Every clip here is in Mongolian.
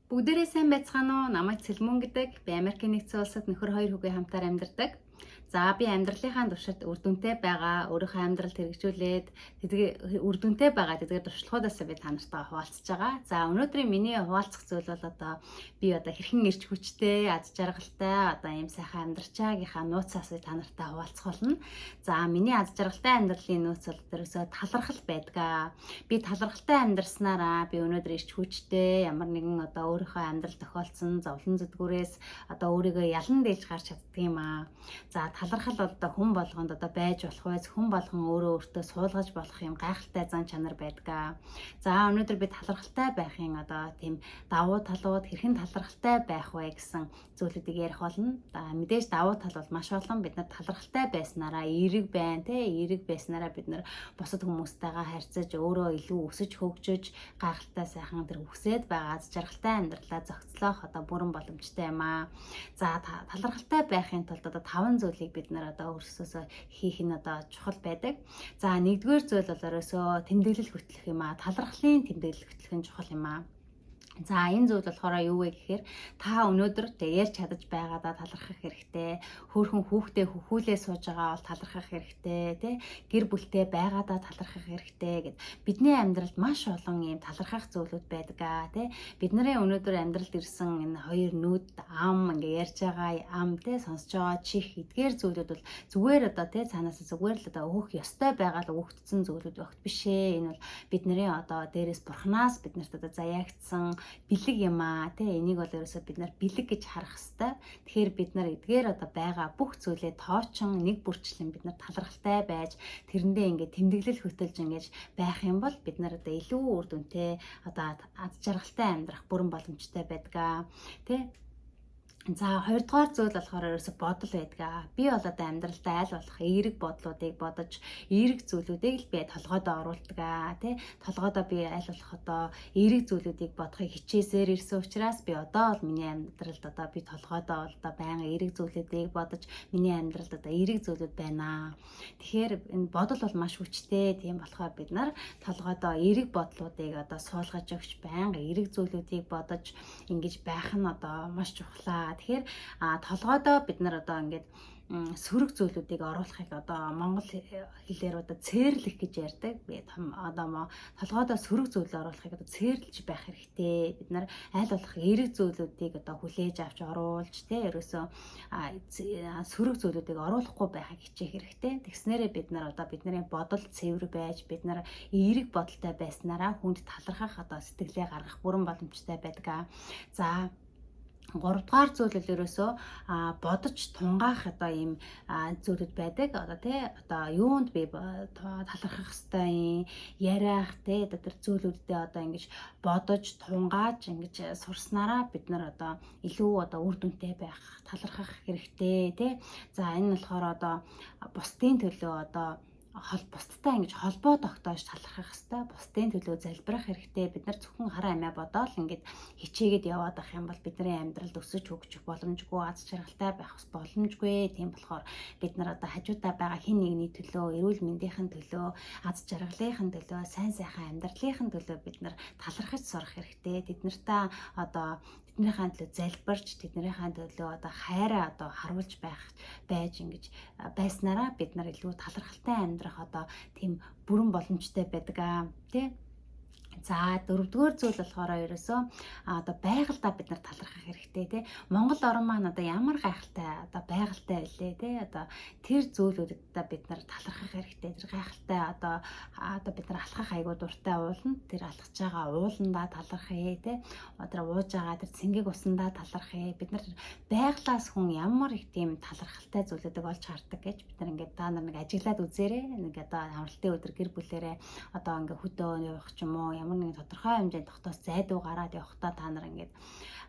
Бүгдээрээ сайн байцгаана уу? Намайг Цэлмүн гэдэг. Би Америкийн нэгдсэн улсад нөхөр хоёр хүүгээ хамтаар амьдардаг. За, би амьдралынхаа туршид үр дүнтэй байгаа, өөрийнхөө амьдралд хэрэгжүүлээд тэдгээр үр дүнтэй байгаа тэдгээр туршлагуудаас би та нартай хуваалцаж байгаа. За, өнөөдрийн миний хуваалцах зүйл бол одоо би одоо хэрхэн эрч хүчтэй, аз жаргалтай одоо ийм сайхан амьдрчаагийнхаа нууцаас та нартай хуваалцах болно. За, миний аз жаргалтай амьдралын нууц бол ерөөсөө талархал байдаг. Би талархалтай амьдрснараа би өнөөдөр эрч хүчтэй, ямар нэгэн одоо өөрийнхөө амьдрал тохиолдсон зовлон зүдгүүрээс одоо өөрийгөө ялан дийлж гарч чаддаг юм аа. За, талархал бол одоо хүн болгонд одоо байж болох байз, хүн болгон өөрөө өөртөө суулгаж болох юм гайхалтай зан чанар байдаг. За, өнөөдөр би талархалтай байхын одоо тийм давуу талууд, хэрхэн талархалтай байх вэ гэсэн зүйлүүдийг ярих болно. За, мэдээж давуу тал бол маш олон. Бид нар талархалтай байснараа эерэг байна, те, эерэг байснараа бид нар бусад хүмүүстэйгээ харьцаж өөрөө илүү өсөж хөгжиж гайхалтай сайхан тэр үхсээд байгаа аз жаргалтай амьдралаа зохицлоох одоо бүрэн боломжтой юм аа. За, талархалтай байхын тулд одоо таван зүйлийг бид нар одоо өөрсөөсөө хийх нь одоо чухал байдаг. За, нэгдүгээр зүйл бол ерөөсөө тэмдэглэл хөтлөх юм аа. Талархлын тэмдэглэл хөтлөх нь чухал юм аа. За, энэ зүйл болохоор юу вэ гэхээр та өнөөдөр тэг ярьж чадаж байгаадаа талархах хэрэгтэй. Хөөхөн хүүхдээ хөхүүлээ сууж байгаа бол талархах хэрэгтэй, тэ, гэр бүлтэй байгаадаа талархах хэрэгтэй гэд. Бидний амьдралд маш олон ийм талархах зүйлүүд байдаг аа, тэ. Бидний өнөөдөр амьдралд ирсэн энэ хоёр нүд, ам, ингээ ярьж байгаа ам, тэ, сонсож байгаа чих, эдгээр зүйлүүд бол зүгээр одоо, тэ, цаанаас зүгээр л одоо өөх ёстой байгаа л өгөгдсөн зүйлүүд огт биш ээ. Энэ бол бидний одоо дээрээс бурхнаас биднэрт одоо заяагдсан бэлэг юм аа, тий. Энийг бол ерөөсөө бид нар бэлэг гэж харах хэвээр. Тэгэхээр бид нар эдгээр одоо байгаа бүх зүйлээ тоочин нэг бүрчлэн бид нар талархалтай байж тэрэндээ ингээд тэмдэглэл хөтөлж ингэж байх юм бол бид нар одоо илүү үр дүнтэй, одоо аз жаргалтай амьдрах бүрэн боломжтой байдаг, тий. За, хоёрдугаар зүйл болохоор ерөөсө бодол байдаг. Би бол одоо амьдралдаа аль болох эерэг бодлуудыг бодож, эерэг зүйлүүдийг л би толгойдоо оруулдаг аа, тий. Толгойдоо би аль болох одоо эерэг зүйлүүдийг бодохыг хичээсээр ирсэн учраас би одоо бол миний амьдралд одоо би толгойдоо бол одоо байнга эерэг зүйлүүдийг бодож, миний амьдралд одоо эерэг зүйлүүд байна. Тэгэхээр энэ бодол бол маш хүчтэй. Тийм болохоор бид нар толгойдоо эерэг бодлуудыг одоо суулгаж өгч, байнга эерэг зүйлүүдийг бодож ингэж байх нь одоо маш чухлаа. Тэгэхээр толгойдоо бид нар одоо ингээд сөрөг зүйлүүдийг оруулахыг одоо монгол хэлээр одоо цээрлэх гэж ярьдаг. Би одоо толгойдоо сөрөг зүйл оруулахыг одоо цээрлж байх хэрэгтэй. Бид нар аль болох эерэг зүйлүүдийг одоо хүлээж авч оруулж, тэ, ерөөсөө сөрөг зүйлүүдийг оруулахгүй байхыг хичээх хэрэгтэй. Тэгснээрээ бид нар одоо бидний бодол цэвэр байж, бид нар эерэг бодолтой байснараа хүнд талархах одоо сэтгэлээ гаргах бүрэн боломжтой байдаг. За, гуравдугаар зүйл бол ерөөсөө бодож тунгаах одоо ийм зүйлүүд байдаг. Одоо, тий, одоо юунд би талархах хэвээр юм яриах, тий, одоо тэр зүйлүүддээ одоо ингэж бодож тунгааж ингэж сурснараа бид нар одоо илүү одоо үр дүнтэй байх, талархах хэрэгтэй, тий. За, энэ нь болохоор одоо бусдын төлөө одоо бусдтай ингэж холбоо тогтоож талархах хэвээр, бусдын төлөө залбирах хэрэгтэй. Бид нар зөвхөн хараа амиа бодоол ингэж хичээгээд яваад ах юм бол бидний амьдралд өсөж хөгжих боломжгүй, аз жаргалтай байх боломжгүй. Тийм болохоор бид нар одоо хажуудаа байгаа хэн нэгний төлөө, эрүүл мэндийн төлөө, аз жаргалын төлөө, сайн сайхан амьдралын төлөө бид нар талархаж сурах хэрэгтэй. Тэд нартай одоо тэднийхээ төлөө залбирч, тэднийхээ төлөө одоо хайраа одоо харуулж байх байж ингэж байснараа бид нар илүү талархалтай амьдрах одоо тийм бүрэн боломжтой байдаг аа, тий. За, дөрөвдүгээр зүйл болохоор ерөөсөө одоо байгальдаа бид нар талархах хэрэгтэй, тий. Монгол орн маань одоо ямар гайхалтай одоо байгальтай байлээ, тий. Одоо тэр зүйлүүдэд бид нар талархах хэрэгтэй. Тэр гайхалтай одоо бид нар алхах айгуу дуртай ууланд, тэр алхаж байгаа ууландаа талархъя, тий. Одоо ууж байгаа тэр цэнгэг усандаа талархъя. Бид нар байглаас хүн ямар их тийм талархалтай зүйлүүдийг олж хардаг гэж бид нар ингээд та нар нэг ажиглаад үзээрэй. Нэг одоо амралтын өдөр гэр бүлээрээ одоо ингээд хөдөө явах ч юм уу, ямар нэгэн тодорхой хэмжээнд тогтоос зайдуу гараад явахдаа та нар ингээд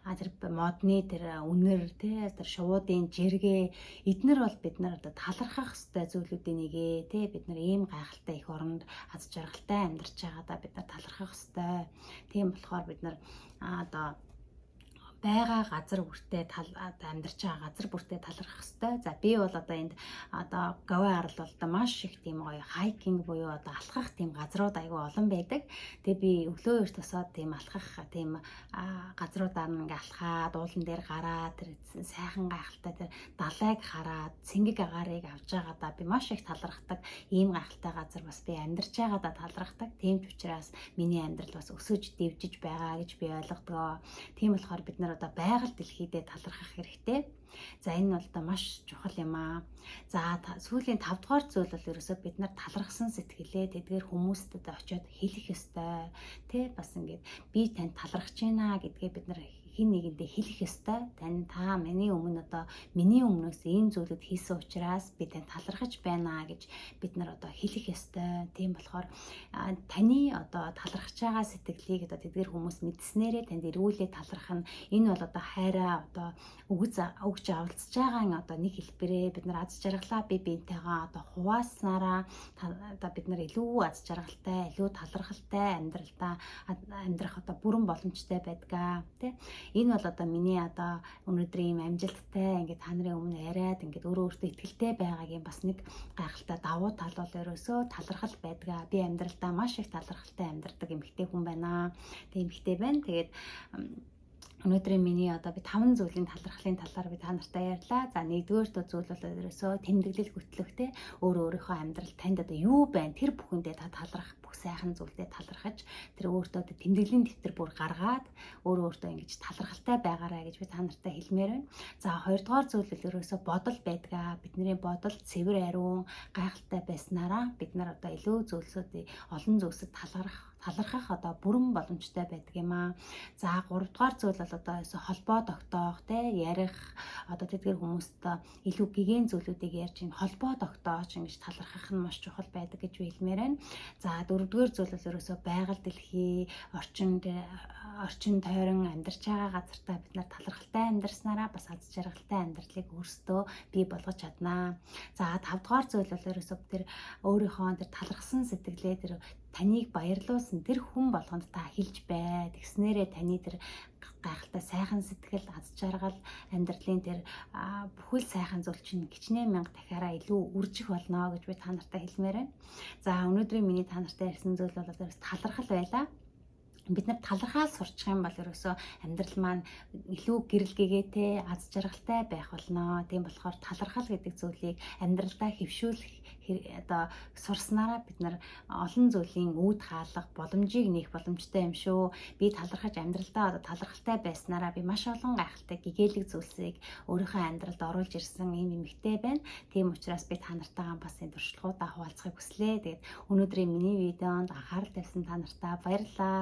тэр модны тэр үнэр, тий, тэр шувуудын жиргээ, эднэр бол бид нар одоо талархах ёстой зүйлүүдийн нэг ээ, тий. Бид нар ийм гайхалтай их оронд аз жаргалтай амьдарч байгаадаа бид нар талархах ёстой. Тийм болохоор бид нар одоо Байгаа газар бүртээ амьдарч байгаа газар бүртээ талархах ёстой. За, би бол одоо энд одоо Говийн арал бол одоо маш их тийм гоё hiking буюу одоо алхах тийм газрууд айгүй олон байдаг. Тэгээ би өглөө эрт босоод тийм алхах тийм газруудаар нь ингээ алхаад, уулан дээр гараад, тэр сайхан гайхалтай тэр далайг хараад, цэнгэг агаарыг авч байгаадаа би маш их талархдаг. Ийм гайхалтай газар бас би амьдарч байгаадаа талархдаг. Тийм ч учраас миний амьдрал бас өсөж дэвжиж байгаа гэж би ойлгодог. Тийм болохоор бид нар одоо байгаль дэлхийдээ талархах хэрэгтэй. За, энэ бол одоо маш чухал юм аа. За, сүүлийн 5 дугаар зүйл бол ерөөсөө бид нар талархсан сэтгэлээ тэдгээр хүмүүст одоо очиод хэлэх ёстой. Тэ, бас ингээд би танд талархаж байна гэдгээ бид нар хэн нэгэндээ хэлэх ёстой. Тань та миний өмнө одоо миний өмнөөс ийм зүйлүүд хийсэн учраас би танд талархаж байна гэж бид нар одоо хэлэх ёстой. Тийм болохоор таны одоо талархаж байгаа сэтгэлийг одоо тэдгээр хүмүүс мэдснээрээ танд эргүүлээ талархах нь, энэ бол одоо хайраа одоо өгж өгч авалцж байгаа одоо нэг хэлбэрээ. Бид нар аз жаргалаа бие биентэйгээ одоо хуваалцсанараа одоо бид нар илүү аз жаргалтай, илүү талархалтай амьдралдаа амьдрах одоо бүрэн боломжтой байдгаа, тий. Энэ бол одоо миний одоо өнөөдрийн ийм амжилттай, ингээд та нарын өмнө яриад, ингээд өөрөө өөртөө итгэлтэй байгаагийн бас нэг гайхалтай давуу тал бол ерөөсөө талархал байдгаа. Би амьдралдаа маш их талархалтай амьдардаг эмэгтэй хүн байна. Тэг эмэгтэй байна. Тэгээд өнөөдрийн миний одоо би таван зүйлийн талархлын талаар би та нартай ярьлаа. За, нэгдүгээр зүйл бол ерөөсөө тэмдэглэл хөтлөх, те, өөрөө өөрийнхөө амьдрал танд одоо юу байна, тэр бүхэндээ та талархах, бүх сайхан зүйлдээ талархаж, тэр өөртөө тэмдэглэлийн дэвтэр бүр гаргаад өөрөө өөртөө ингэж талархалтай байгаарай гэж би та нартай хэлмээр байна. За, хоёрдугаар зүйл бол ерөөсөө бодол байдгаа. Бидний бодол цэвэр, ариун, гайхалтай байснараа бид нар одоо илүү зүйлсүүдийг, олон зүйлсэд талархах одоо бүрэн боломжтой байдаг юм аа. За, гуравдугаар зүйл бол одоо холбоо тогтоох, те, ярих, одоо тэдгээр хүмүүст илүү гэгээн зүйлүүдийг ярьж, энэ холбоо тогтоож ингэж талархах нь маш чухал байдаг гэж би хэлмээр байна. За, дөрөвдүгээр зүйл бол ерөөсөө байгаль дэлхий, орчин тойрон, амьдарч байгаа газартаа бид нар талархалтай амьдарснараа бас аз жаргалтай амьдралыг өөрсдөө бий болгож чаднаа. За, тавдугаар зүйл бол ерөөсөө тэр өөрийнхөө тэр талархсан сэтгэлээ тэр таныг баярлуулсан тэр хүн болгонд та хэлж бай. Тэгснээрээ таны тэр гайхалтай сайхан сэтгэл, аз жаргал, амьдралын тэр бүхэл сайхан зүйл чинь хичнээн мянга дахиараа илүү үржих болно гэж би та нартай хэлмээр байна. За, өнөөдрийн миний та нартай ярьсан зүйл бол талархал байлаа. Бид нар талархаад сурчих юм бол ерөөсөө амьдрал маань илүү гэрэл гэгээтэй, аз жаргалтай байх болно. Тийм болохоор талархал гэдэг зүйлийг амьдралдаа хэвшүүлэх одоо сурснараа бид нар олон зүйлийн үүд хаалга боломжийг нээх боломжтой юм шүү. Би талархаж, амьдралдаа одоо талархалтай байснараа би маш олон гайхалтай гэгээлэг зүйлсийг өөрийнхөө амьдралд оруулж ирсэн ийм эмэгтэй байна. Тийм учраас би та нартайгаа бас энэ туршлагуудаа хуваалцахыг хүслээ. Тэгээд өнөөдрийн миний видеонд анхаарал тавьсан та нартаа баярлалаа.